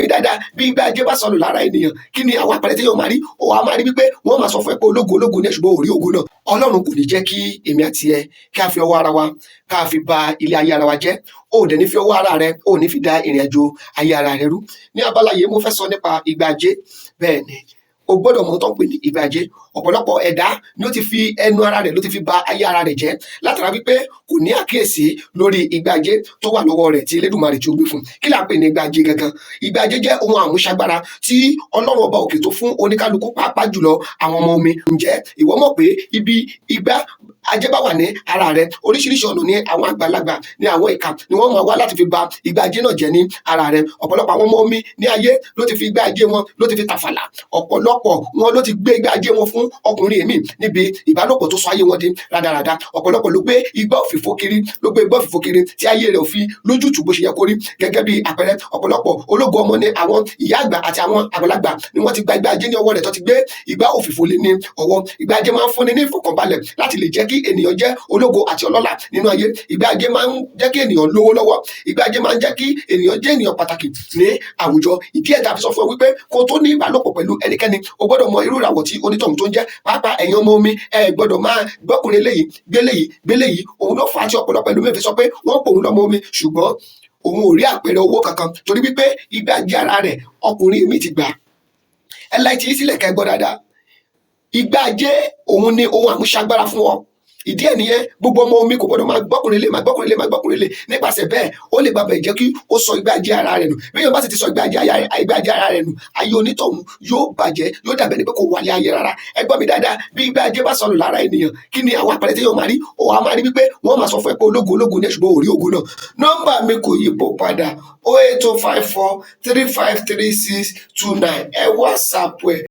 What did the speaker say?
Mi dáadáa, bí igbá ajé bá sọnù lára ènìyàn, kí ni àwọn àpẹẹrẹ tí yóò máa rí? Ó wàá máa rí wípé wọ́n máa sọ fún ẹ pé ológo ológo ní ẹ, ṣùgbọ́n ò rí ògo náà. Ọlọ́run kò ní jẹ́ kí èmi àti ẹ kí a fi ọwọ́ ara wa ká fi ba ilé ayé ara wa jẹ́. O ò dẹ̀ ní fi ọwọ́ ara rẹ, o ò ní fi da ìrìn àjò ayé ara rẹ rú. Ní abala yìí, mo fẹ́ sọ nípa igbá ajé. Bẹ́ẹ̀ ni, o gbọ́dọ̀ mọ̀ tó ń pè ní igbá ajé. Ọ̀pọ̀lọpọ̀ ẹ̀dá ni ó ti fi ẹnu ara rẹ̀ ló ti fi ba ayé ara rẹ̀ jẹ́ látara wípé kò ní àkíyèsí lórí igbá ajé tó wà lọ́wọ́ rẹ̀ tí Elédùmarè tí ó gbé fún un. Kí là ń pè ní igbá ajé gangan? Igbá ajé jẹ́ ohun àmúṣagbára tí Ọlọ́run Ọba òkè tó fún oníkálukú, pàápàá jùlọ àwọn ọmọ omi. Ǹjẹ́ ìwọ mọ̀ pé ibi igbá ajé bá wà ní ara rẹ, oríṣiríṣi ọ̀nà ní àwọn àgbàlagbà ní àwọn ìkà ni wọ́n máa wá láti fi ba igbá ajé náà jẹ́ ní ara rẹ? Ọ̀pọ̀lọpọ̀ àwọn ọmọ omi ní ayé ló ti fi igbá ajé wọn ló ti fi tàfàlà. Ọ̀pọ̀lọpọ̀ wọn ló ti gbé igbá ajé wọn fún ọkùnrin míì níbi ìbálòpọ̀ tó sọ ayé wọn di rádaràda. Ọ̀pọ̀lọpọ̀ ló gbé igbá òfìfo kiri, ló gbé igbá òfìfo kiri tí ayé rẹ̀ ò fi lójútùú bó ṣe yẹ kó rí. Gẹ́gẹ́ bí àpẹẹrẹ, ọ̀pọ̀lọpọ̀ ológo ọmọ ní àwọn ìyá àgbà àti àwọn àgbàlagbà ni wọ́n ti gba igbá ajé ní ọwọ́ rẹ̀, tó ti gbé igbá òfìfo lé ní ọwọ́. Igbá ajé máa ń fúnni ní ìfọ̀kànbalẹ̀ láti lè jẹ́ kí ènìyàn jẹ́ ológo àti ọlọ́lá nínú ayé. Igbá ajé máa ń jẹ́ kí ènìyàn lówó lọ́wọ́. Igbá ajé máa ń jẹ́ kí ènìyàn jẹ́ ènìyàn pàtàkì ní àwùjọ. Ìdí ẹ̀ tá a fi sọ fún ẹ wípé kó tó ní ìbálòpọ̀ pẹ̀lú ẹnikẹ́ni, o gbọ́dọ̀ mọ irú ìràwọ̀ tí onítọ̀hún tó ń jẹ́. Pàápàá ẹ̀yin ọmọ omi, ẹ gbọ́dọ̀ máa gbọ́kùnrin eléyìí gbéléyìí gbéléyìí. Òun ló fà á tí ọ̀pọ̀lọpọ̀ ẹlòmíì fi sọ pé wọ́n pòun lọ́mọ omi, ṣùgbọ́n òun ò rí àpẹẹrẹ owó kankan, torí wípé igbá ajé ara rẹ̀, ọkùnrin mi ti gbà. Ẹ láì tí sílẹ̀ kẹ́ gbọ́ dáadáa. Igbá ajé òun ni ohun àmúṣagbára fún ọ. Ìdí ẹ̀ nìyẹn, gbogbo ọmọ omi kò gbọdọ̀ máa gbọ́kùnrin lé, máa gbọ́kùnrin lé, máa gbọ́kùnrin lé. Nípasẹ̀ bẹ́ẹ̀, ó lè gbàgbẹ́ jẹ́ kí ó sọ igbá ajé ara rẹ̀ nù. Bí èèyàn bá sì ti sọ igbá ajé ara rẹ̀ nù, ayé onítọ̀hún yóò bàjẹ́, yóò dàbẹ̀ ni pé kò wálé ayé rárá. Ẹ gbọ́ mi dáadáa, bí igbá ajé bá sọnù lára ènìyàn, kí ni àwọn àpẹẹrẹ tí yóò máa rí? Ó wàá máa rí wípé wọ́n máa sọ fún ẹ pé ológo ológo ní ẹ, ṣùgbọ́n ò rí ògo náà. Nọ́mbà mi kò yípo padà: 08054353629. Ẹ WhatsApp ẹ.